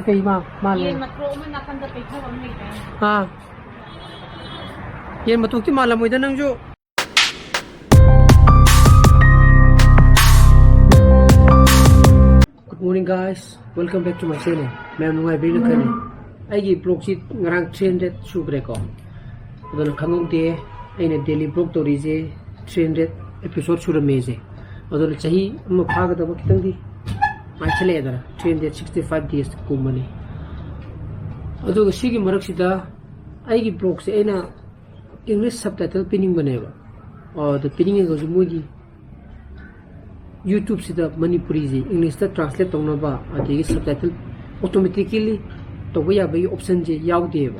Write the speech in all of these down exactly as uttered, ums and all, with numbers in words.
ꯀꯩ ꯃꯥ ꯃꯥꯜꯂꯦ? ꯌꯦꯟ ꯃꯇ꯭ꯔꯣꯛ ꯑꯃ ꯅꯥꯀꯟꯗ ꯄꯩꯊꯕ ꯑꯃ ꯂꯩꯗꯥꯏꯅꯦ? ꯑꯥ, ꯌꯦꯟ ꯃꯇꯣꯛꯇꯤ ꯃꯥꯜꯂꯝꯃꯣꯏꯗ ꯅꯪꯁꯨ꯫ Good morning guys, welcome back to my channel. ꯃꯌꯥꯝ ꯅꯨꯡꯉꯥꯏꯕꯤꯔꯤꯅ ꯈꯜꯂꯤ꯫ ꯑꯩꯒꯤ vlogꯁꯤ ꯉꯔꯥꯡ three hundred ꯁꯨꯈ꯭ꯔꯦꯀꯣ꯫ ꯑꯗꯨꯅ ꯈꯪꯍꯧꯗꯦ, ꯑꯩꯅ daily vlog ꯇꯧꯔꯤꯁꯦ three hundred episode ꯁꯨꯔꯝꯃꯦꯁꯦ꯫ ꯑꯗꯨꯅ ꯆꯍꯤ ꯑꯃ ꯐꯥꯒꯗꯕ ꯈꯤꯇꯪꯗꯤ ꯉꯥꯏꯁꯜꯂꯛꯑꯦꯗꯅ, three hundred sixty five days ꯀꯨꯝꯕꯅꯤ꯫ ꯑꯗꯨꯒ ꯁꯤꯒꯤ ꯃꯔꯛꯁꯤꯗ ꯑꯩꯒꯤ vlogꯁꯦ ꯑꯩꯅ English subtitle ꯄꯤꯅꯤꯡꯕꯅꯦꯕ꯫ ꯑꯗꯣ ꯄꯤꯅꯤꯡꯉꯒꯁꯨ ꯃꯣꯏꯒꯤ YouTubeꯁꯤꯗ ꯃꯅꯤꯄꯨꯔꯤꯁꯤ Englishꯇ translate ꯇꯧꯅꯕ ꯑꯗꯒꯤ subtitle automatically ꯇꯧꯕ ꯌꯥꯕꯒꯤ optionꯁꯦ ꯌꯥꯎꯗꯦꯕ꯫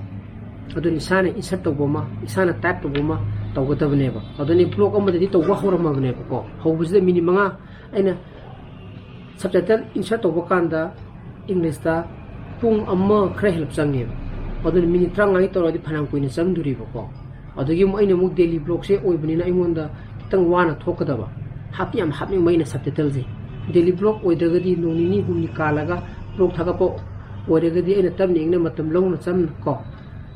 ꯑꯗꯨꯅ ꯏꯁꯥꯅ insert ꯇꯧꯕ ꯑꯃ, ꯏꯁꯥꯅ type ꯇꯧꯕ ꯑꯃ ꯇꯧꯒꯗꯕꯅꯦꯕ꯫ ꯑꯗꯨꯅ vlog ꯑꯃꯗꯗꯤ ꯇꯧꯕ ꯍꯧꯔꯝꯃꯕꯅꯦꯕꯀꯣ꯫ ꯍꯧꯕꯁꯤꯗ minute ꯃꯉꯥ ꯑꯩꯅ subtitle insert ꯇꯧꯕ ꯀꯥꯟꯗ Englishꯇ ꯄꯨꯡ ꯑꯃ ꯈꯔ ꯍꯦꯜꯂꯞ ꯆꯪꯉꯦꯕ꯫ ꯑꯗꯨꯅ minute ꯇꯔꯥꯃꯉꯥꯒꯤ ꯇꯧꯔꯗꯤ ꯐꯅꯌꯥꯝ ꯀꯨꯏꯅ ꯆꯪꯗꯣꯔꯤꯕꯀꯣ꯫ ꯑꯗꯒꯤ ꯑꯃꯨꯛ ꯑꯩꯅ ꯑꯃꯨꯛ daily vlogꯁꯦ ꯑꯣꯏꯕꯅꯤꯅ ꯑꯩꯉꯣꯟꯗ ꯈꯤꯇꯪ ꯋꯥꯅ ꯊꯣꯛꯀꯗꯕ꯫ ꯍꯥꯞꯇꯤ ꯌꯥꯝ ꯍꯥꯞꯅꯤꯡꯕ ꯑꯩꯅ subtitleꯁꯦ꯫ Daily vlog ꯑꯣꯏꯗ꯭ꯔꯒꯗꯤ ꯅꯣꯡ ꯅꯤꯅꯤ ꯍꯨꯝꯅꯤ ꯀꯥꯜꯂꯒ vlog ꯊꯥꯒꯠꯄ ꯑꯣꯏꯔꯒꯗꯤ ꯑꯩꯅ ꯇꯞꯅ ꯏꯪꯅ ꯃꯇꯝ ꯂꯧꯅ ꯆꯝꯅ ꯀꯣ,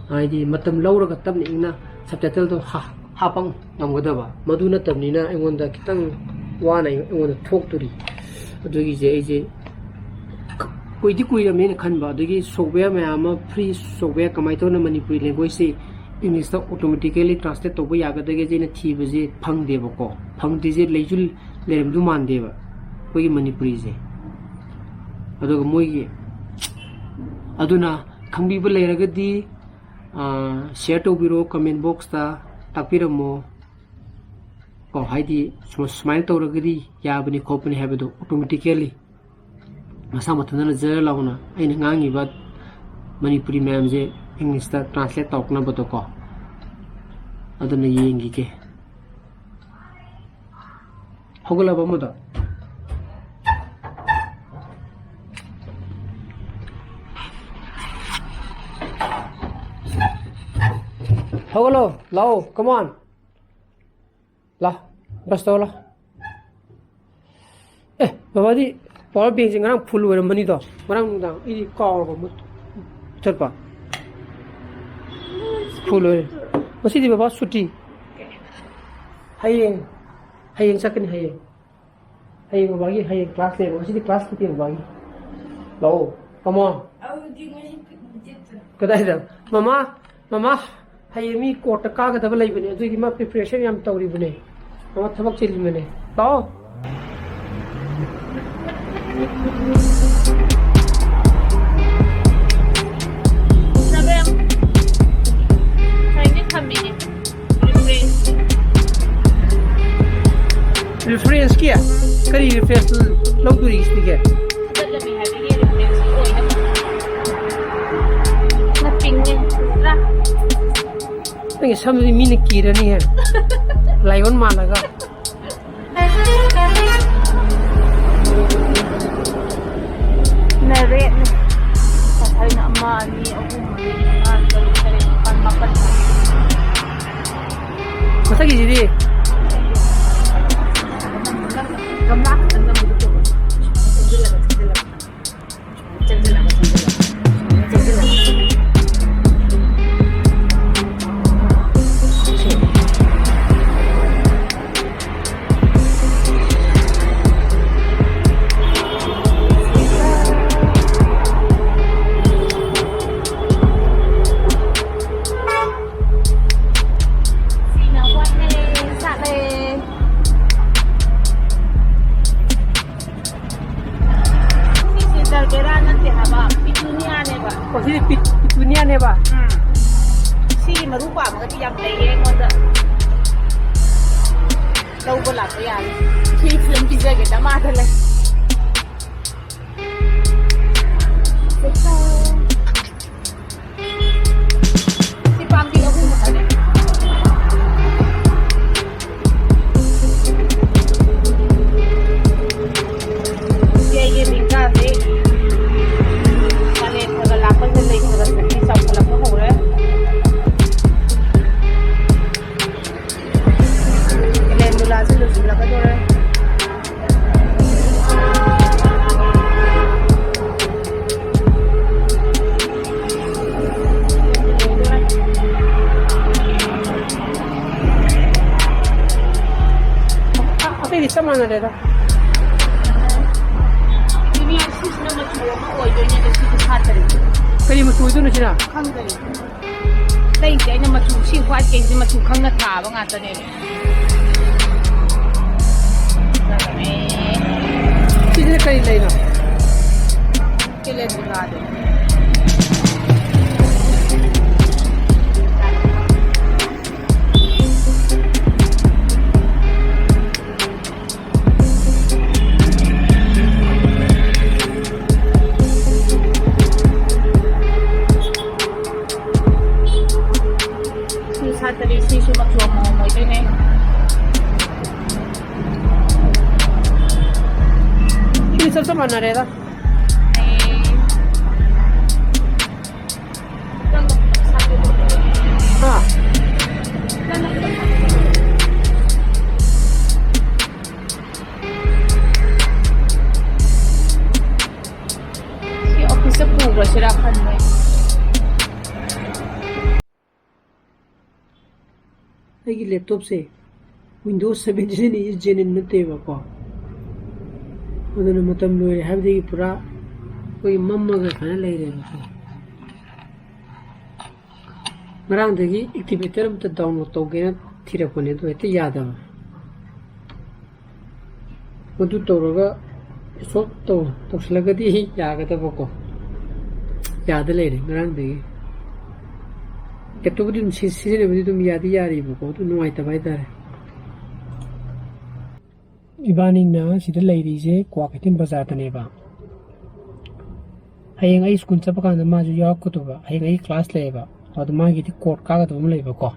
ꯍꯥꯏꯗꯤ ꯃꯇꯝ ꯂꯧꯔꯒ ꯇꯞꯅ ꯏꯪꯅ subtitleꯗꯣ ꯍꯥ-, ꯍꯥꯞꯄ ꯉꯝꯒꯗꯕ꯫ ꯃꯗꯨ ꯅꯠꯇꯕꯅꯤꯅ ꯑꯩꯉꯣꯟꯗ ꯈꯤꯇꯪ ꯋꯥꯅ ꯑꯩꯉꯣꯟꯗ ꯊꯣꯛꯇꯣꯔꯤ꯫ ꯑꯗꯨꯒꯤꯁꯦ ꯑꯩꯁꯦ ꯀꯨꯏꯗꯤ ꯀꯨꯏꯔꯝꯃꯦꯅ ꯈꯟꯕ꯫ ꯑꯗꯒꯤ software ꯃꯌꯥꯝ ꯑꯃ, free software ꯀꯃꯥꯏꯅ ꯇꯧꯅ ꯃꯅꯤꯄꯨꯔꯤ languageꯁꯤ Englishꯇ automatically translate ꯇꯧꯕ ꯌꯥꯒꯗꯒꯦꯁꯦ ꯑꯩꯅ ꯊꯤꯕꯁꯦ ꯐꯪꯗꯦꯕꯀꯣ꯫ ꯐꯪꯗ꯭ꯔꯤꯁꯦ ꯂꯩꯁꯨ ꯂꯩꯔꯝꯗꯧ ꯃꯥꯟꯗꯦꯕ ꯑꯩꯈꯣꯏꯒꯤ ꯃꯅꯤꯄꯨꯔꯤꯁꯦ꯫ ꯑꯗꯨꯒ ꯃꯣꯏꯒꯤ, ꯑꯗꯨꯅ ꯈꯪꯕꯤꯕ ꯂꯩꯔꯒꯗꯤ, ꯑꯥ, share ꯇꯧꯕꯤꯔꯣ comment boxꯇ, ꯇꯥꯛꯄꯤꯔꯝꯃꯣ ꯀꯣ꯫ ꯍꯥꯏꯗꯤ ꯁꯨꯃ-, ꯁꯨꯃꯥꯏꯅ ꯇꯧꯔꯒꯗꯤ ꯌꯥꯕꯅꯤ ꯈꯣꯠꯄꯅꯤ ꯍꯥꯏꯕꯗꯣ automatically ꯃꯁꯥ ꯃꯊꯟꯇꯅ ꯖꯔ ꯂꯥꯎꯅ ꯑꯩꯅ ꯉꯥꯡꯉꯤꯕ ꯃꯅꯤꯄꯨꯔꯤ ꯃꯌꯥꯝꯁꯦ Englishꯇ translate ꯇꯧꯔꯛꯅꯕꯗꯣꯀꯣ꯫ ꯑꯗꯨꯅ ꯌꯦꯡꯈꯤꯒꯦ꯫ ꯍꯧꯒꯠꯂꯕ ꯑꯃꯗꯣ? ꯍꯧꯒꯠꯂꯣ, ꯂꯥꯛꯑꯣ, come on. ꯂꯥ, brush ꯇꯧꯔꯣ, ꯂꯥ꯫ ꯑꯦ, ꯕꯕꯥꯗꯤ Power bankꯁꯦ ꯉꯔꯥꯡ full ꯑꯣꯏꯔꯝꯃꯅꯤꯗꯣ, ꯉꯔꯥꯡ ꯅꯨꯡꯗꯥꯡ ꯑꯩꯗꯤ ꯀꯥꯎꯔꯕ ꯃꯨꯠ-, ꯆꯠꯄ꯫ Full ꯑꯣꯏꯔꯦ꯫ ꯉꯁꯤꯗꯤ ꯕꯕꯥ ꯁꯨꯇꯤ꯫ ꯍꯌꯦꯡ, ꯍꯌꯦꯡ ꯆꯠꯀꯅꯤ, ꯍꯌꯦꯡ꯫ ꯍꯌꯦꯡ ꯕꯕꯥꯒꯤ, ꯍꯌꯦꯡ class ꯂꯩꯕ, ꯉꯁꯤꯗꯤ class ꯅꯠꯇꯦ ꯕꯕꯥꯒꯤ꯫ ꯂꯥꯛꯑꯣ, come on꯫ ꯑꯗꯨꯗꯤ ꯉꯁꯤ picnic ꯆꯠꯇ꯭ꯔꯣ? ꯀꯗꯥꯏꯗ? ꯃꯃꯥ, ꯃꯃꯥ, ꯍꯌꯦꯡ ꯃꯤ courtꯇ ꯀꯥꯒꯗꯕ ꯂꯩꯕꯅꯦ, ꯑꯗꯨꯒꯤ ꯃꯥ preparation ꯌꯥꯝ ꯇꯧꯔꯤꯕꯅꯦ꯫ ꯃꯃꯥ ꯊꯕꯛ ꯆꯤꯜꯂꯤꯕꯅꯦ꯫ ꯂꯥꯛꯑꯣ꯫ ꯆꯠꯂꯣ ꯌꯥꯝ꯫ ꯉꯁꯥꯏꯗꯩ ꯊꯝꯃꯤꯅꯦ꯫ Reference꯫ Referenceꯀꯤ? ꯀꯔꯤ reference ꯂꯧꯗꯣꯔꯤꯒꯦ ꯁꯤꯗꯒꯤ? ꯐꯨꯒꯠꯂꯝꯃꯤ ꯍꯥꯏꯕꯒꯤ referenceꯀꯤ ꯑꯣꯏꯅꯕ꯫ ꯅꯠꯇꯦꯅꯦ, ꯅꯠꯇ꯭ꯔꯥ? ꯅꯪꯒꯤ ꯁꯝꯗꯨꯗꯤ ꯃꯤꯅ ꯀꯤꯔꯅꯤꯍꯦ꯫ Lion ꯃꯥꯜꯂꯒ꯫ ꯅꯔꯦꯠꯅꯦ꯫ ꯉꯁꯥꯏꯅ ꯑꯃ, ꯑꯅꯤ, ꯑꯍꯨꯝ, ꯃꯔꯤ, ꯃꯉꯥ, ꯇꯔꯨꯛ, ꯇꯔꯦꯠ, ꯅꯤꯄꯥꯜ, ꯃꯥꯄꯜ꯫ ꯃꯊꯛꯀꯤꯁꯤꯗꯤ? ꯒꯝꯂꯥ ꯈꯛꯇꯪ ꯅꯝꯕꯗꯣ ꯇꯧꯕ꯫ ꯆꯪꯁꯤꯜꯂꯒ, ꯆꯪꯁꯤꯜꯂꯒ꯫ ꯆꯪꯁꯤꯜꯂꯒ, ꯆꯪꯁꯤꯜꯂꯒ꯫ ꯆꯪꯁꯤꯜꯂꯒ꯫ ꯁꯤꯁꯦ ꯖꯔꯕꯦꯔꯥ ꯅꯠꯇꯦ ꯍꯥꯏꯕ, ꯄꯤꯇꯨꯅꯤꯌꯥꯅꯦꯕ꯫ ꯑꯣ, ꯁꯤꯗꯤ ꯄꯤ-, ꯄꯤꯇꯨꯅꯤꯌꯥꯅꯦꯕ? ꯎꯝ꯫ ꯁꯤꯒꯤ ꯃꯔꯨ ꯄꯥꯝꯃꯒꯗꯤ ꯌꯥꯝ ꯂꯩꯌꯦ ꯑꯩꯉꯣꯟꯗ꯫ ꯂꯧꯕ ꯂꯥꯛꯄ ꯌꯥꯅꯤ꯫ Free free ꯑꯃ ꯄꯤꯖꯒꯦ, ꯗꯃꯥꯗ ꯂꯩ꯫ ꯁꯤ ꯄꯥꯝꯕꯤ ꯑꯍꯨꯝ ꯈꯛꯇꯅꯦ꯫ ꯏꯆꯦꯒꯤ ꯂꯤꯛꯀꯥꯁꯦ ꯀꯥꯂꯦꯟ ꯈꯔ ꯈꯔ ꯂꯥꯛꯄꯁꯤꯗ ꯂꯩ ꯈꯔ ꯈꯔ ꯁꯨꯝ ꯆꯥꯎꯈꯠꯂꯛꯄ ꯍꯧꯔꯦ꯫ ꯀꯦꯂꯦꯟꯗꯨꯂꯥꯁꯨ ꯂꯣꯏꯁꯤꯜꯂꯛꯀꯗꯧꯔꯦ꯫ ꯆꯞ ꯃꯥꯟꯅꯔꯦꯗ꯫ ꯁꯤꯁꯤꯅ ꯃꯆꯨ ꯑꯃ ꯑꯣꯏꯗꯣꯏꯅꯦ, ꯑꯗꯣ ꯁꯤꯗꯤ ꯁꯥꯠꯇꯔꯤ꯫ ꯀꯔꯤ ꯃꯆꯨ ꯑꯣꯏꯗꯣꯏꯅꯣ ꯁꯤꯅ? ꯈꯪꯗꯔꯤ꯫ ꯑꯇꯩꯁꯦ ꯑꯩꯅ ꯃꯆꯨ, ꯁꯤ ꯋꯥꯏꯠ ꯀꯩꯁꯦ ꯃꯆꯨ ꯈꯪꯅ ꯊꯥꯕ ꯉꯥꯛꯇꯅꯦ꯫ ꯐꯖꯔꯝꯃꯦ꯫ ꯁꯤꯁꯤꯅ ꯀꯔꯤ ꯂꯩꯅꯣ? ꯀꯦꯂꯦꯟꯗꯨꯂꯥꯗꯣ꯫ ꯁꯤ ꯁꯥꯠꯇꯗꯤ ꯁꯤꯁꯨ ꯃꯆꯨ ꯑꯃꯃꯝ ꯑꯣꯏꯗꯣꯏꯅꯦ꯫ ꯁꯤꯗꯤ ꯆꯞ ꯆꯞ ꯃꯥꯟꯅꯔꯦꯗ꯫ ꯍꯥ? ꯁꯤ ꯑꯣꯐꯤꯁꯇ ꯄꯨꯈ꯭ꯔꯁꯤꯔꯥ ꯈꯟꯕ ꯑꯩ꯫ ꯑꯩꯒꯤ ꯂꯦꯞꯇꯣꯞꯁꯦ ꯋꯤꯟꯗꯣꯁ ꯁꯚꯦꯟꯇꯤꯟ ꯏꯁ ꯖꯦꯅꯤꯟ ꯅꯠꯇꯦꯕꯀꯣ꯫ ꯑꯗꯨꯅ ꯃꯇꯝ ꯂꯣꯏꯔꯦ ꯍꯥꯏꯕꯗꯒꯤ ꯄꯨꯔꯥ ꯑꯩꯈꯣꯏꯒꯤ ꯃꯝꯃꯒ ꯁꯨꯃꯥꯏꯅ ꯂꯩꯔꯦꯕꯀꯣ꯫ ꯉꯔꯥꯡꯗꯒꯤ ꯑꯦꯛꯇꯤꯚꯦꯇꯔ ꯑꯝꯇ ꯗꯥꯎꯟꯂꯣꯗ ꯇꯧꯒꯦꯅ ꯊꯤꯔꯛꯄꯅꯦ, ꯑꯗꯨ ꯍꯦꯛꯇ ꯌꯥꯗꯕ꯫ ꯃꯗꯨ ꯇꯧꯔꯒ ꯏꯟꯁꯇꯣꯜ ꯇꯧ-, ꯇꯧꯁꯤꯜꯂꯒꯗꯤ ꯌꯥꯒꯗꯕꯀꯣ꯫ ꯌꯥꯗ ꯂꯩꯔꯦ ꯉꯔꯥꯡꯗꯒꯤ꯫ ꯂꯦꯞꯇꯣꯞꯄꯨꯗꯤ ꯑꯗꯨꯝ ꯁꯤ-, ꯁꯤꯖꯤꯟꯅꯕꯗꯤ ꯑꯗꯨꯝ ꯌꯥꯗꯤ ꯌꯥꯔꯤꯕꯀꯣ, ꯑꯗꯨ ꯅꯨꯡꯉꯥꯏꯇꯕ ꯍꯥꯏꯇꯥꯔꯦ꯫ ꯏꯕꯥꯅꯤꯅ ꯁꯤꯗ ꯂꯩꯔꯤꯁꯦ ꯀ꯭ꯋꯥꯀꯩꯊꯦꯜ ꯕꯖꯥꯔꯗꯅꯦꯕ꯫ ꯍꯌꯦꯡ ꯑꯩ ꯁ꯭ꯀꯨꯜ ꯆꯠꯄ ꯀꯥꯟꯗ ꯃꯥꯁꯨ ꯌꯥꯎꯔꯛꯀꯗꯧꯕ꯫ ꯍꯌꯦꯡ ꯑꯩ ꯀ꯭ꯂꯥꯁ ꯂꯩꯌꯦꯕ꯫ ꯑꯗꯣ ꯃꯥꯒꯤꯗꯤ ꯀꯣꯔꯠ ꯀꯥꯒꯗꯕ ꯑꯃ ꯂꯩꯕꯀꯣ꯫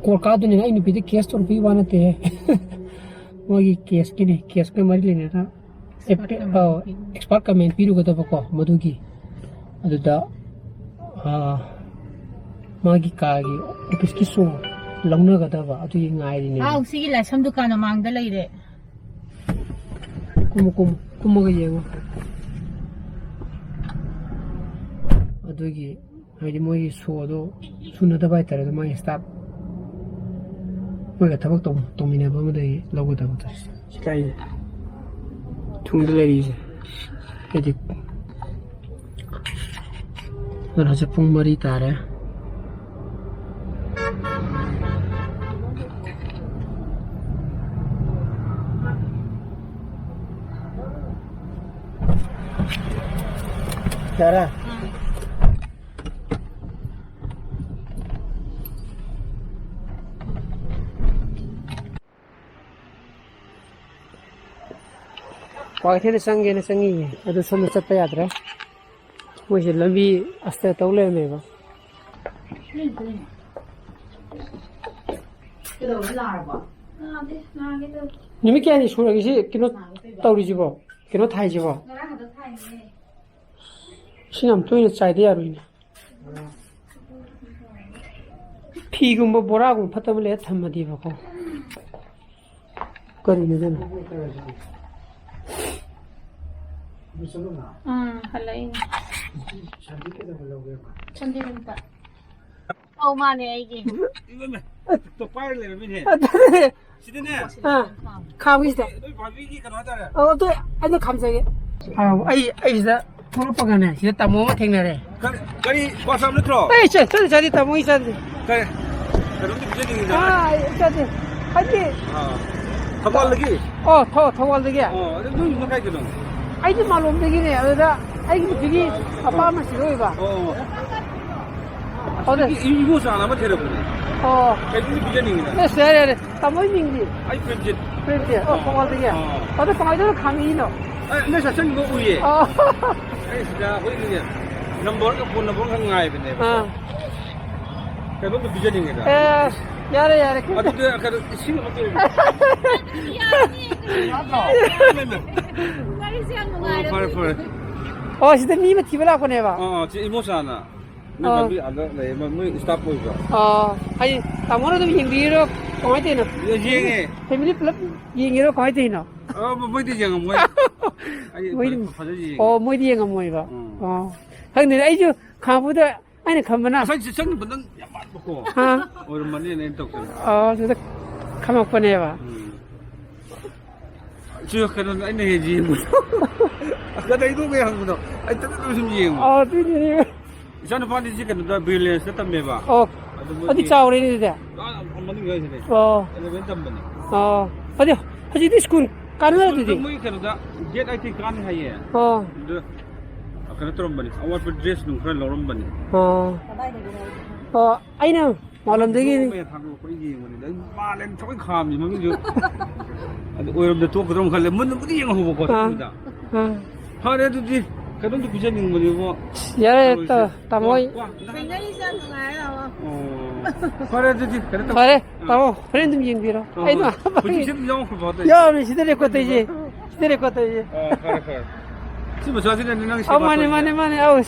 ꯀꯣꯔꯠ ꯀꯥꯗꯣꯏꯅꯤꯅ ꯑꯩ ꯅꯨꯄꯤꯗ ꯀꯦꯁ ꯇꯧꯔꯛꯄꯒꯤ ꯋꯥ ꯅꯠꯇꯦꯍꯦ꯫ ꯃꯣꯏꯒꯤ ꯀꯦꯁꯀꯤꯅꯤ, ꯀꯦꯁꯀ ꯃꯔꯤ ꯂꯩꯅꯅ ꯑꯦꯛꯁꯄꯥꯔꯠ ꯀꯃꯦꯟ ꯄꯤꯔꯨꯒꯗꯕꯀꯣ ꯃꯗꯨꯒꯤ꯫ ꯑꯗꯨꯗ, ꯑꯥ, ꯃꯥꯒꯤ ꯀꯥꯒꯤ ꯑꯣꯐꯤꯁꯀꯤ ꯁꯣ ꯂꯧꯅꯒꯗꯕ ꯑꯗꯨꯒꯤ ꯉꯥꯏꯔꯤꯅꯦ꯫ ꯑꯥꯎ, ꯁꯤꯒꯤ ꯂꯥꯏꯁ꯭ꯔꯝ ꯗꯨꯀꯥꯟ ꯃꯃꯥꯡꯗ ꯂꯩꯔꯦ꯫ ꯀꯨꯝꯃꯨ, ꯀꯨꯝꯃꯨ, ꯀꯨꯝꯃꯒ ꯌꯦꯡꯉꯨ꯫ ꯑꯗꯨꯒꯤ, ꯍꯥꯏꯗꯤ ꯃꯣꯏꯒꯤ ꯁꯣꯗꯣ ꯁꯨꯅꯗꯕ ꯍꯥꯏꯇꯥꯔꯦ, ꯑꯗꯨ ꯃꯣꯏꯒꯤ ꯁ꯭ꯇꯥꯐ ꯑꯩꯈꯣꯏꯒ ꯊꯕꯛ ꯇꯧ-, ꯇꯧꯃꯤꯟꯅꯕ ꯑꯃꯗꯒꯤ ꯂꯧꯒꯗꯕꯗꯣ꯫ ꯁꯤ ꯀꯥꯏ? ꯊꯨꯡꯗ ꯂꯩꯔꯤꯁꯦ꯫ ꯍꯥꯏꯗꯤ, ꯑꯗꯨꯅ ꯍꯧꯖꯤꯛ ꯄꯨꯡ ꯃꯔꯤ ꯇꯥꯔꯦ꯫ ꯌꯥꯔꯦ? ꯀ꯭ꯋꯥꯀꯩꯊꯦꯜꯗ ꯆꯪꯒꯦꯅ ꯆꯪꯉꯤꯌꯦ, ꯑꯗꯨ ꯁꯣꯝꯗ ꯆꯠꯄ ꯌꯥꯗ꯭ꯔꯦ꯫ ꯃꯣꯏꯁꯦ ꯂꯝꯕꯤ ꯑꯁꯇ ꯇꯧ ꯂꯩꯔꯝꯃꯦꯕ꯫ ꯅꯨꯃꯤꯠ ꯀꯌꯥꯅꯤ ꯁꯨꯔꯒꯦ ꯁꯤ ꯀꯩꯅꯣ ꯇꯧꯔꯤꯁꯤꯕꯣ? ꯀꯩꯅꯣ ꯊꯥꯏꯁꯤꯕꯣ? ꯏꯁꯤꯡ ꯌꯥꯝ ꯇꯣꯏꯅ ꯆꯥꯏꯗ ꯌꯥꯔꯣꯏꯅꯦ꯫ ꯐꯤꯒꯨꯝꯕ ꯕꯣꯔꯥꯒꯨꯝꯕ ꯐꯠꯇꯕ ꯂꯩꯔ ꯊꯝꯃꯗꯤꯕꯀꯣ꯫ ꯀꯔꯤꯅꯣ ꯑꯗꯨꯅ? ꯎꯝ, ꯍꯜꯂꯛꯏꯅꯦ꯫ ꯁꯟꯗꯦ ꯅꯨꯃꯤꯠꯇ꯫ ꯑꯧ, ꯃꯥꯅꯦ ꯑꯩꯒꯤ꯫ ꯏꯃꯥꯏ, ꯏꯃꯥꯏ, ꯇꯣ ꯄꯥꯏꯔ ꯂꯩꯔꯝꯃꯤꯅꯦ꯫ ꯑꯗꯨꯅꯦ꯫ ꯁꯤꯗꯅꯦ꯫ ꯑꯥ, ꯈꯥꯎꯏꯁꯤꯗ꯫ ꯅꯣꯏ ꯄꯥꯝꯕꯤꯒꯤ ꯀꯩꯅꯣ ꯍꯥꯏꯇꯥꯔꯦ꯫ ꯑꯧ, ꯑꯗꯨ ꯑꯩꯅ ꯈꯥꯝꯖꯒꯦ꯫ ꯑꯧ, ꯑꯩ, ꯑꯩ ꯁꯤꯗ ꯊꯣꯛꯂꯛꯄꯒꯅꯦ, ꯁꯤꯗ ꯇꯥꯃꯣ ꯑꯃ ꯊꯦꯡꯅꯔꯦ꯫ ꯀꯔꯤ, ꯀꯔꯤ WhatsApp ꯅꯠꯇ꯭ꯔꯣ? ꯑꯩ ꯆꯠ-, ꯆꯠ-, ꯆꯠꯂꯤ, ꯇꯥꯃꯣ, ꯑꯩ ꯆꯠꯂꯤ꯫ ꯀꯔꯤ? ꯀꯩꯅꯣꯝꯇ ꯄꯤꯖꯅꯤꯡꯉꯤꯗ꯫ ꯑꯥ, ꯑꯩ ꯆꯠꯂꯤ꯫ ꯍꯥꯏꯗꯤ ꯑꯥ꯫ ꯊꯧꯕꯥꯜꯗꯒꯤ? ꯑꯣ, ꯊꯧ-, ꯊꯧꯕꯥꯜꯗꯒꯤ꯫ ꯑꯣ, ꯑꯗꯨ ꯅꯣꯏ ꯌꯨꯝꯅ ꯀꯥꯏꯗꯅꯣ? ꯑꯩꯗꯤ ꯃꯥꯂꯣꯝꯗꯒꯤꯅꯦ, ꯑꯗꯨꯗ ꯑꯩꯒꯤ ꯅꯨꯄꯤꯒꯤ ꯃꯄꯥꯝ ꯑꯁꯤꯗ ꯑꯣꯏꯕ꯫ ꯑꯣ꯫ ꯑꯗꯨꯗ ꯑꯁꯤꯒꯤ ꯏ-, ꯏꯃꯣꯆꯥꯅ ꯑꯃ ꯊꯤꯔꯛꯄꯅꯦ꯫ ꯑꯣ꯫ ꯀꯩꯅꯣꯝꯇ ꯄꯤꯖꯅꯤꯡꯉꯤꯗ꯫ ꯑꯦꯁ, ꯌꯥꯔꯦ, ꯌꯥꯔꯦ꯫ ꯇꯥꯃꯣ ꯃꯤꯡꯗꯤ? ꯑꯩ ꯄ꯭ꯔꯦꯝꯖꯤꯠ꯫ ꯄ꯭ꯔꯦꯝꯖꯤꯠ꯫ ꯑꯣ, ꯑꯥ꯫ ꯊꯧꯕꯥꯜꯗꯒꯤ? ꯑꯥ꯫ ꯑꯗꯣ ꯀꯃꯥꯏꯅ ꯇꯧꯔ ꯈꯥꯝꯃꯛꯏꯅꯣ? ꯑꯦ, ꯅꯣꯏ ꯆꯠꯁꯟꯕ ꯎꯏꯌꯦ꯫ ꯑꯣ꯫ ꯑꯩ ꯁꯤꯗ ꯑꯩꯈꯣꯏꯒꯤ ꯅꯝꯕꯔꯒ ꯐꯣꯟ ꯅꯝꯕꯔꯒ ꯉꯥꯏꯕꯅꯦꯕ꯫ ꯑꯥ꯫ ꯀꯩꯅꯣꯝꯇ ꯄꯤꯖꯅꯤꯡꯉꯦꯗ꯫ ꯑꯦ, ꯌꯥꯔꯦ, ꯌꯥꯔꯦ, ꯀꯩꯝꯇ꯫ ꯑꯗꯨꯗ ꯀꯩꯅꯣ ꯏꯁꯤꯡ ꯑꯃ ꯄꯤꯔꯝꯃꯣ꯫ ꯌꯥꯅꯤ꯫ ꯌꯥꯗ꯭ꯔꯣ? ꯋꯥꯔꯤꯁꯦ ꯌꯥꯝ ꯅꯨꯡꯉꯥꯏꯔꯦ꯫ ꯑꯣ, ꯐꯔꯦ, ꯐꯔꯦ꯫ ꯑꯣ, ꯁꯤꯗ ꯃꯤ ꯑꯃ ꯊꯤꯕ ꯂꯥꯛꯄꯅꯦꯕ? ꯑꯥ, ꯑꯥ, ꯁꯤ ꯏꯃꯣꯆꯥꯅ꯫ ꯅꯣꯏ ꯑꯥ꯫ ꯄꯥꯝꯕꯤ ꯑꯥꯗ ꯂꯩꯌꯦ, ꯃ-, ꯃꯣꯏ staff ꯑꯣꯏꯕ꯭ꯔꯣ? ꯑꯥ, ꯍꯥꯏꯗꯤ ꯇꯥꯃꯣꯅ ꯑꯗꯨꯝ ꯌꯦꯡꯕꯤꯔꯤꯔꯣ? ꯀꯃꯥꯏꯅ ꯇꯧꯔꯤꯅꯣ? ꯌꯦꯡꯉꯦ꯫ Family ꯄꯨꯂꯞ ꯌꯦꯡꯉꯤꯔꯣ? ꯀꯃꯥꯏꯅ ꯇꯧꯔꯤꯅꯣ? ꯑ, ꯃ-, ꯃꯣꯏꯗꯤ ꯌꯦꯡꯉꯝꯃꯣꯏ꯫ ꯑꯩ ꯃꯣꯏꯗꯤ, ꯐꯖ-, ꯐꯖꯅ ꯌꯦꯡꯉꯦ꯫ ꯑꯣ, ꯃꯣꯏꯗꯤ ꯌꯦꯡꯉꯝꯃꯣꯏꯕ꯫ ꯎꯝ꯫ ꯑꯣ꯫ ꯈꯪꯗꯦꯅꯦ, ꯑꯩꯁꯨ ꯈꯥꯡꯕꯗ ꯑꯩꯅ ꯈꯟꯕꯅ ꯉꯁꯥꯏ ꯆꯪꯕ ꯅꯪ ꯌꯥꯝ ꯃꯥꯟꯕꯀꯣ꯫ ꯑꯥ꯫ ꯑꯣꯏꯔꯝꯃꯅꯤꯅ ꯑꯩꯅ ꯇꯧꯁꯟꯕ꯫ ꯑꯣ, ꯑꯗꯨꯗ ꯈꯝꯃꯛꯄꯅꯦꯕ꯫ ꯎꯝ꯫ ꯁꯤ ꯀꯩꯅꯣꯗꯣ ꯑꯩꯅ ꯍꯦꯛ ꯌꯦꯡꯕꯗꯣ꯫ ꯀꯗꯩꯅꯣ ꯀꯩ ꯍꯪꯕꯗꯣ? ꯑꯩ ꯇꯞꯅ ꯇꯞꯅ ꯁꯨꯝ ꯌꯦꯡꯕ꯫ ꯑꯣ, ꯑꯗꯨꯏꯅꯤꯅꯦ꯫ ꯏꯆꯥꯅꯨꯄꯥꯗꯤ ꯁꯤ ꯀꯩꯅꯣꯗ ꯕ꯭ꯔꯤꯂꯦꯟꯁꯇ ꯇꯝꯃꯦꯕ꯫ ꯑꯣ꯫ ꯑꯗꯨ ꯃꯣꯏꯒꯤ ꯑꯗꯨꯗꯤ ꯆꯥꯎꯔꯦꯅꯦ ꯑꯗꯨꯗꯤ꯫ ꯑꯥ, ꯃꯅꯨꯡ ꯍꯥꯏꯁꯤꯅꯦ꯫ ꯑꯣ꯫ ꯑꯦꯂꯦꯚꯦꯟ ꯇꯝꯕꯅꯦ꯫ ꯑꯣ꯫ ꯑꯗꯨ ꯍꯧꯖꯤꯛꯇꯤ ꯁ꯭ꯀꯨꯜ ꯀꯥꯟꯅꯔ ꯁ꯭ꯀꯨꯜꯗ ꯑꯗꯨꯗꯤ? ꯃꯣꯏ ꯀꯩꯅꯣꯗ, ꯒꯦꯠ ꯑꯩꯠꯇꯤ ꯀꯥꯟꯅꯤ ꯍꯥꯏꯌꯦ꯫ ꯑꯣ꯫ ꯑꯗꯨ ꯀꯩꯅꯣ ꯇꯧꯔꯝꯕꯅꯤ, ꯑꯋꯥꯠꯄ ꯗ꯭ꯔꯦꯁ ꯅꯨꯡ ꯈꯔ ꯂꯧꯔꯝꯕꯅꯤ꯫ ꯑꯣ꯫ ꯑꯣ, ꯑꯩꯅ ꯃꯥꯂꯣꯝꯗꯒꯤ ꯃꯌꯥꯝ ꯊꯥꯡꯗꯣꯛꯄ ꯑꯩ ꯌꯦꯡꯕꯅꯤꯗ, ꯑꯩ ꯃꯥꯂꯦꯝ ꯊꯑꯣꯏ ꯈꯥꯝꯃꯤ ꯃꯃꯤꯡꯁꯨ꯫ ꯑꯗꯨ ꯑꯣꯏꯔꯝꯗ ꯇꯣꯛꯀꯗ꯭ꯔꯣ ꯈꯜꯂꯦ, ꯃꯨꯟꯅꯕꯨꯗꯤ ꯌꯦꯡꯍꯧꯕꯀꯣ ꯑꯥ꯫ ꯆꯠꯄꯗ꯫ ꯑꯥ꯫ ꯐꯔꯦ ꯑꯗꯨꯗꯤ, ꯀꯩꯅꯣꯝꯇ ꯄꯤꯖꯅꯤꯡꯕꯅꯦꯕꯣ꯫ ꯌꯥꯔꯦ, ꯇꯧꯔꯤꯁꯦ꯫ ꯇ-, ꯇꯥꯃꯣ ꯍꯣꯏ꯫ ꯋꯥ, ꯋꯥ꯫ ꯌꯦꯡꯅꯔꯤꯁꯦ ꯌꯥꯝ ꯅꯨꯡꯉꯥꯏꯔꯦ, ꯇꯥꯃꯣ꯫ ꯑꯣ꯫ ꯐꯔꯦ ꯑꯗꯨꯗꯤ, ꯀꯩꯅꯣ ꯇꯧ-, ꯐꯔꯦ, ꯑꯥ꯫ ꯇꯥꯃꯣ, ꯍꯣꯔꯦꯟ ꯑꯗꯨꯝ ꯌꯦꯡꯕꯤꯔꯣ꯫ ꯑꯥ, ꯑꯩꯅ ꯍꯣꯏ꯫ ꯍꯧꯖꯤꯛꯁꯨ ꯑꯗꯨꯝ ꯌꯥꯎꯈ꯭ꯔꯕꯣ ꯑꯇꯩ? ꯌꯥꯎꯔꯤ, ꯁꯤꯗ ꯔꯦꯀꯣꯔꯠ ꯇꯧꯔꯤꯁꯦ꯫ ꯁꯤꯗ ꯔꯦꯀꯣꯔꯠ ꯇꯧꯔꯤꯁꯦ꯫ ꯑꯣ, ꯐꯔꯦ, ꯐꯔꯦ꯫ ꯁꯤ ꯃꯆꯥꯁꯤꯅꯅꯦ ꯅꯪ ꯑꯧ, ꯁꯦꯕꯥ ꯃꯥꯅꯦ, ꯇꯧꯔꯤꯁꯦ? ꯃꯥꯅꯦ, ꯃꯥꯅꯦ꯫ ꯑꯧ,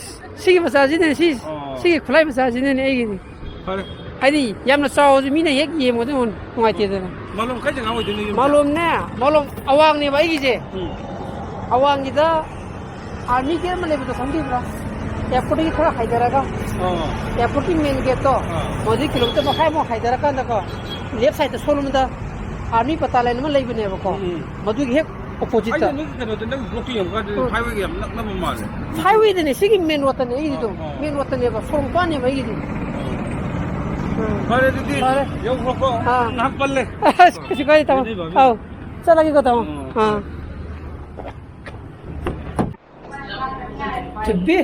ꯁꯤꯒꯤ ꯃꯆꯥꯁꯤꯅꯅꯦ, ꯁꯤ, ꯑꯣ꯫ ꯁꯤꯒꯤ ꯈꯨꯠꯂꯥꯏ ꯃꯆꯥꯁꯤꯅꯅꯦ ꯑꯩꯒꯤꯗꯤ꯫ ꯐꯔꯦ꯫ ꯍꯥꯏꯗꯤ ꯌꯥꯝꯅ ꯆꯥꯎꯔꯁꯨ ꯃꯤꯅ ꯍꯦꯛ ꯌꯦꯡꯕꯗ ꯅꯨꯡꯉꯥꯏꯇꯦꯗꯅ꯫ ꯃꯥꯂꯣꯝ ꯀꯥꯏ ꯖꯒꯥ ꯑꯣꯏꯗꯣꯏꯅꯣ ꯌꯨꯝꯁꯦ? ꯃꯥꯂꯣꯝꯅꯦ, ꯃꯥꯂꯣꯝ ꯑꯋꯥꯡꯅꯦꯕ ꯑꯩꯒꯤꯁꯦ꯫ ꯎꯝ꯫ ꯑꯋꯥꯡꯒꯤꯗ ꯑꯥꯔꯃꯤ ꯀꯦꯝ ꯑꯃ ꯂꯩꯕꯗꯣ ꯈꯪꯕꯤꯕ꯭ꯔꯥ? ꯑꯦꯌꯥꯔꯄꯣꯔꯠꯇꯒꯤ ꯈꯔ ꯍꯥꯏꯊꯔꯒ, ꯑꯥ꯫ ꯑꯦꯌꯥꯔꯄꯣꯔꯠꯀꯤ ꯃꯦꯟ ꯒꯦꯠꯇꯣ, ꯑꯥ꯫ ꯃꯗꯨꯗꯒꯤ ꯀꯤꯂꯣꯃꯤꯇꯔ ꯃꯈꯥꯏꯃꯨꯛ ꯍꯥꯏꯊꯔꯀꯥꯟꯗꯀꯣ, ꯂꯦꯐ ꯁꯥꯏꯗꯠꯇ ꯁꯣꯝꯂꯣꯝꯗ ꯑꯥꯔꯃꯤ ꯕꯇꯥꯂꯤꯌꯟ ꯑꯃ ꯂꯩꯕꯅꯦꯕꯀꯣ, ꯎꯝ, ꯎꯝ꯫ ꯃꯗꯨꯒꯤ ꯍꯦꯛ ꯑꯣꯄꯣꯖꯤꯠꯇ꯫ ꯑꯩꯅ ꯅꯣꯏꯒꯤ ꯀꯩꯅꯣꯗꯣ, ꯅꯪ ꯕ꯭ꯂꯣꯛꯇꯣ ꯌꯦꯡꯉꯨꯀꯥꯟꯗꯗꯤ ꯎꯝ꯫ ꯍꯥꯏꯋꯦꯒ ꯌꯥꯝ ꯅꯛꯅꯕ ꯃꯥꯜꯂꯦ꯫ ꯍꯥꯏꯋꯦꯗꯅꯦ, ꯁꯤꯒꯤ ꯃꯦꯟ ꯔꯣꯗꯇꯅꯦ ꯑꯩꯒꯤꯗꯣ꯫ ꯑꯣ, ꯑꯣ꯫ ꯃꯦꯟ ꯔꯣꯗꯇꯅꯦꯕ, ꯁꯣꯔꯣꯛ ꯃꯄꯥꯟꯅꯦꯕ ꯑꯩꯒꯤꯗꯤ꯫ ꯎꯝ꯫ ꯐꯔꯦ ꯑꯗꯨꯗꯤ, ꯐꯔꯦ꯫ ꯌꯧꯈ꯭ꯔꯣꯀꯣ꯫ ꯑꯥ꯫ ꯉꯥꯏꯍꯥꯛ ꯄꯜꯂꯦ꯫ ꯑꯁ, ꯀꯩꯁꯨ ꯀꯥꯏꯗꯦ, ꯇꯥꯃꯣ꯫ ꯑꯗꯨꯗꯤ ꯚꯥꯕꯤ꯫ ꯑꯥꯎ, ꯆꯠꯂꯒꯦꯀꯣ, ꯇꯥꯃꯣ꯫ ꯎꯝ꯫ ꯑꯥ꯫ ꯊꯣꯏꯕꯤ,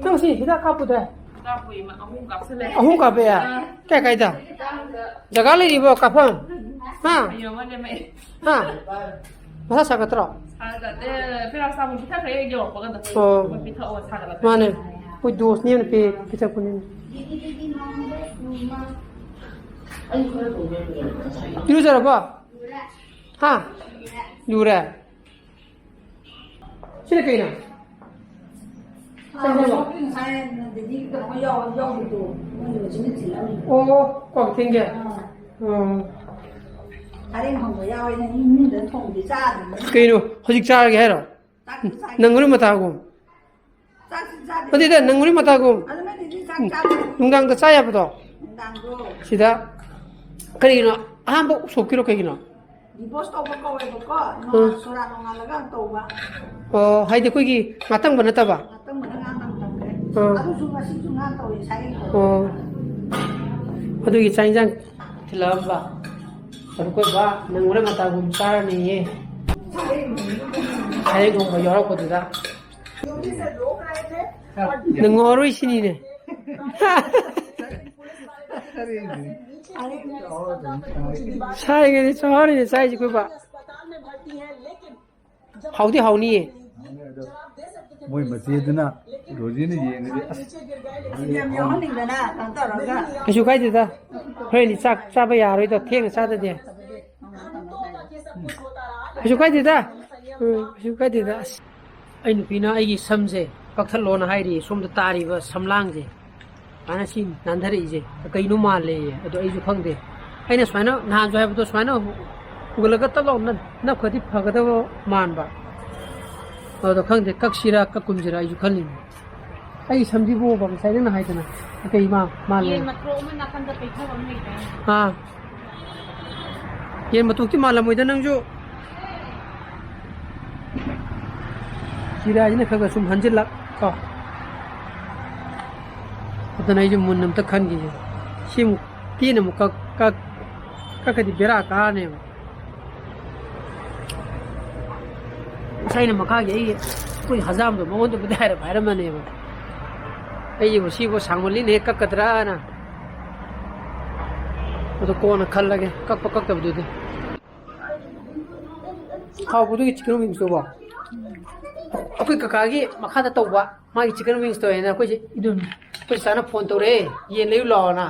ꯅꯪ ꯁꯤ ꯍꯤꯗꯥꯛ ꯀꯥꯞꯄꯨꯗꯥꯏ? ꯀꯥꯞꯄꯨꯏ, ꯃ-, ꯑꯍꯨꯝ ꯀꯥꯞꯁꯤꯜꯂꯦ꯫ ꯑꯍꯨꯝ ꯀꯥꯞꯄꯦ? ꯑꯥ꯫ ꯀꯥꯏ ꯀꯥꯏꯗ? ꯖꯒꯥ ꯂꯩꯔꯤꯕꯣ ꯀꯥꯞꯐꯝ? ꯍꯥ? ꯃꯌꯨꯝ ꯑꯃ ꯂꯦꯝꯃꯛꯑꯦ꯫ ꯍꯥ? ꯃꯁꯥ ꯁꯥꯒꯠꯇ꯭ꯔꯣ? ꯁꯥꯒꯠꯂꯦ, ꯄꯦꯔꯥꯁꯤꯇꯥꯃꯣꯜ ꯄꯤꯊꯛꯈ꯭ꯔꯦ ꯍꯦꯛ ꯌꯧꯔꯛꯄꯒ ꯑꯗꯨꯝ꯫ ꯑꯣ꯫ ꯃꯣꯏ ꯄꯤꯊꯛꯑꯣ, ꯁꯥꯒꯠꯂꯛꯄ꯫ ꯃꯥꯅꯦ꯫ ꯑꯩꯈꯣꯏ ꯗꯣꯁꯅꯦꯅ ꯄꯤ-, ꯄꯤꯊꯛꯄꯅꯤꯅꯦ꯫ ꯏꯔꯨꯖꯔꯕꯣ? ꯍꯥ? ꯂꯨꯔꯦ? ꯁꯤꯅ ꯀꯩꯅꯣ? ꯀꯩꯅꯣ? ꯑꯣ, ꯀ꯭ꯋꯥꯀꯩꯊꯦꯜꯒꯤ? ꯑꯥ꯫ ꯑꯣ꯫ ꯀꯩꯅꯣ? ꯍꯧꯖꯤꯛ ꯆꯥꯔꯒꯦ ꯍꯥꯏꯔꯣ? ꯅꯪ ꯍꯣꯔꯦꯟ ꯃꯇꯥꯒꯨꯝ꯫ ꯅꯠꯇꯦꯗ, ꯅꯪ ꯍꯣꯔꯦꯟ ꯃꯇꯥꯒꯨꯝ꯫ ꯅꯨꯡꯗꯥꯡꯗ ꯆꯥ ꯌꯥꯕꯗꯣ? ꯁꯤꯗ ꯀꯔꯤꯒꯤꯅꯣ? ꯑꯍꯥꯟꯕ ꯎꯁꯣꯞꯀꯤꯔꯣ ꯀꯩꯒꯤꯅꯣ? ꯗꯤꯚꯣꯔꯁ ꯇꯧꯕ ꯀꯧꯋꯦꯕꯀꯣ, ꯎꯝ꯫ ꯁꯣꯔꯥꯠ ꯅꯣꯡꯉꯥꯜꯂꯒ ꯇꯧꯕ꯫ ꯑꯣ, ꯍꯥꯏꯗꯤ ꯑꯩꯈꯣꯏꯒꯤ ꯉꯥꯇꯪꯕ ꯅꯠꯇꯕ? ꯉꯥꯇꯪꯕꯅ ꯉꯥ ꯇꯪꯈ꯭ꯔꯦ꯫ ꯎꯝ꯫ ꯑꯗꯨꯁꯨ ꯉꯁꯤꯁꯨ ꯉꯥ ꯇꯧꯋꯦ, ꯁꯥꯏ ꯇꯧꯋꯦ꯫ ꯑꯣ꯫ ꯑꯗꯨꯒꯤ ꯆꯥꯛ ꯏꯟꯁꯥꯡ ꯊꯤꯜꯂꯛꯑꯝꯕ꯫ ꯑꯗꯨ ꯑꯩꯈꯣꯏ ꯕꯥ ꯅꯪ ꯍꯣꯔꯦꯟ ꯃꯇꯥꯒꯨꯝ ꯆꯥꯔꯅꯤꯌꯦ꯫ ꯁꯥꯏ ꯊꯣꯡꯕ ꯌꯥꯎꯔꯛꯄꯗꯨꯗ꯫ ꯅꯪ ꯉꯥꯎꯔꯣꯏ ꯁꯤꯅꯤꯅꯦ꯫ ꯁꯥꯏꯒꯗꯤ ꯆꯥꯎꯍꯥꯔꯤꯅꯦ ꯆꯥꯏꯁꯦ ꯑꯩꯈꯣꯏ ꯕꯥ꯫ ꯍꯥꯎꯗꯤ ꯍꯥꯎꯅꯤꯌꯦ꯫ ꯃꯣꯏ ꯃꯆꯦꯗꯨꯅ ꯔꯣꯖꯤꯅ ꯌꯦꯡꯉꯗꯤ ꯑꯁ꯫ ꯌꯥꯝ ꯌꯥꯎꯍꯟꯅꯤꯡꯗꯅ ꯀꯩꯅꯣ ꯇꯧꯔꯒ꯫ ꯀꯩꯁꯨ ꯀꯥꯏꯗꯦꯗ꯫ ꯍꯣꯔꯦꯟꯗꯤ ꯆꯥꯛ ꯆꯥꯕ ꯌꯥꯔꯣꯏꯗ, ꯊꯦꯡꯅ ꯆꯥꯗꯗꯤ꯫ ꯀꯩꯁꯨ ꯀꯥꯏꯗꯦꯗ꯫ ꯎꯝ, ꯀꯩꯁꯨ ꯀꯥꯏꯗꯦꯗ꯫ ꯑꯁ, ꯑꯩ ꯅꯨꯄꯤꯅ ꯑꯩꯒꯤ ꯁꯝꯁꯦ ꯀꯛꯊꯠꯂꯣꯅ ꯍꯥꯏꯔꯤ, ꯁꯣꯝꯗ ꯇꯥꯔꯤꯕ ꯁꯝꯂꯥꯡꯁꯦ꯫ ꯃꯥꯅ ꯁꯤ ꯅꯥꯟꯊꯔꯛꯏꯁꯦ ꯀꯩꯅꯣ ꯃꯥꯜꯂꯦꯌꯦ꯫ ꯑꯗꯣ ꯑꯩꯁꯨ ꯈꯪꯗꯦ꯫ ꯑꯩꯅ ꯁꯨꯃꯥꯏꯅ ꯅꯍꯥꯟꯁꯨ ꯍꯥꯏꯕꯗꯣ ꯁꯨꯃꯥꯏꯅ ꯍꯨꯒꯠꯂꯒ ꯇꯠ ꯂꯥꯎ ꯅꯞ-, ꯅꯞꯈ꯭ꯔꯗꯤ ꯐꯒꯗꯕ ꯃꯥꯟꯕ꯫ ꯑꯗꯣ ꯈꯪꯗꯦ, ꯀꯛꯁꯤꯔꯥ ꯀꯛꯀꯨꯝꯁꯤꯔꯥ ꯑꯩꯁꯨ ꯈꯜꯂꯤꯅꯤ꯫ ꯑꯩ ꯁꯝꯁꯤꯕꯨꯕ ꯉꯁꯥꯏ ꯅꯪꯅ ꯍꯥꯏꯗꯅ ꯀꯩ ꯃꯥ-, ꯃꯥꯜꯂꯦ꯫ ꯌꯦꯟ ꯃꯇ꯭ꯔꯣꯛ ꯑꯃ ꯅꯥꯀꯟꯗ ꯄꯩꯊꯕ ꯑꯃ ꯂꯩꯗꯥꯏꯅꯦ? ꯑꯥ꯫ ꯌꯦꯟ ꯃꯇꯣꯛꯇꯤ ꯃꯥꯜꯂꯝꯃꯣꯏꯗ ꯅꯪꯁꯨ꯫ ꯆꯤꯔꯥꯏꯁꯤꯅ ꯈꯔ ꯈꯔ ꯁꯨꯝ ꯍꯟꯖꯤꯜꯂꯛ ꯀꯣ꯫ ꯑꯗꯨꯅ ꯑꯩꯁꯨ ꯃꯨꯟꯅ ꯑꯝꯇ ꯈꯟꯈꯤꯒꯦ꯫ ꯁꯤꯃꯨꯛ ꯇꯦꯟꯅ ꯑꯃꯨꯛ ꯀꯛ-, ꯀꯛ-, ꯀꯛꯈ꯭ꯔꯗꯤ ꯕꯦꯔꯥ ꯀꯥꯔꯅꯦꯕ꯫ ꯉꯁꯥꯏꯅ ꯃꯈꯥꯒꯤ ꯑꯩꯒꯤ, ꯑꯩꯈꯣꯏ ꯍꯖꯥꯝꯗꯣ ꯃꯉꯣꯟꯗꯕꯨꯗꯤ ꯍꯥꯏꯔꯞ ꯍꯥꯏꯔꯝꯕꯅꯦꯕ꯫ ꯑꯩꯁꯤꯕꯨ ꯁꯤꯕꯨ ꯁꯥꯡꯃꯜꯂꯤꯅ ꯍꯦꯛ ꯀꯛꯀꯗ꯭ꯔꯥꯅ꯫ ꯑꯗꯨ ꯀꯣꯟꯅ ꯈꯜꯂꯒꯦ, ꯀꯛꯄ ꯀꯛꯇꯕꯗꯨꯗꯤ꯫ ꯍꯥꯎꯕꯗꯨꯒꯤ chicken wings ꯇꯨꯕꯣ? ꯑꯩꯈꯣꯏ ꯀꯀꯥꯒꯤ ꯃꯈꯥꯗ ꯇꯧꯕ, ꯃꯥꯒꯤ chicken wings ꯇꯧꯋꯦꯅ ꯑꯩꯈꯣꯏꯁꯦ, ꯑꯩꯈꯣꯏ ꯆꯥꯅ phone ꯇꯧꯔꯛꯑꯦ, "ꯌꯦꯟ ꯂꯩꯌꯨ ꯂꯥꯛꯑꯣꯅ"꯫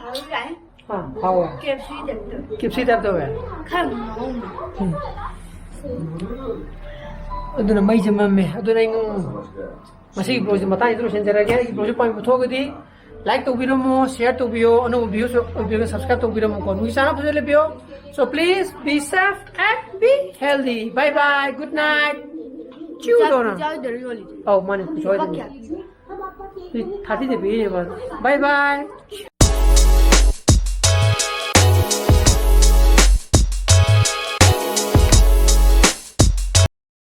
ꯍꯥꯎꯏ ꯀꯥꯏ꯫ ꯑꯥ, ꯍꯥꯎꯋꯦ꯫ KFC type ꯇꯧꯋꯦ꯫ KFC type ꯇꯧꯋꯦ꯫ ꯈꯔ ꯃꯍꯥꯎ ꯑꯃ꯫ ꯎꯝ꯫ ꯑꯗꯨꯅ ꯃꯩꯁꯦ ꯃꯝꯃꯦ꯫ ꯑꯗꯨꯅ ꯑꯩ ꯉꯁꯤꯒꯤ vlog ꯁꯦ ꯃꯇꯥꯡꯁꯤꯗ ꯂꯣꯏꯁꯤꯟꯖꯔꯒꯦ꯫ ꯑꯩꯒꯤ vlog ꯁꯦ ꯄꯥꯝꯕꯤꯕ ꯊꯣꯛꯑꯒꯗꯤ like ꯇꯧꯕꯤꯔꯝꯃꯣ, share ꯇꯧꯕꯤꯌꯣ, ꯑꯅꯧꯕ views ꯑꯣꯏꯕꯤꯔꯒ subscribe ꯇꯧꯕꯤꯔꯝꯃꯣꯀꯣ꯫ ꯅꯨꯃꯤꯠ ꯆꯥꯅ ꯐꯖꯅ ꯂꯩꯕꯤꯌꯣ꯫ So please be safe and be healthy. Bye bye. Good night. ꯆꯤꯎ ꯇꯧꯔ꯫ ꯄꯨꯖꯥ ꯍꯣꯏꯗꯔꯣ ꯌꯣꯜꯂꯤꯁꯦ? ꯑꯧ, ꯃꯥꯅꯦ, ꯄꯨꯖꯥ ꯍꯣꯏꯗꯅꯦ꯫ ꯂꯨꯄꯥ ꯀꯌꯥ ꯄꯤꯒꯦ? Thirty ꯗ ꯄꯤꯔꯤꯅꯦ ꯃꯥꯗꯣ꯫ Bye bye.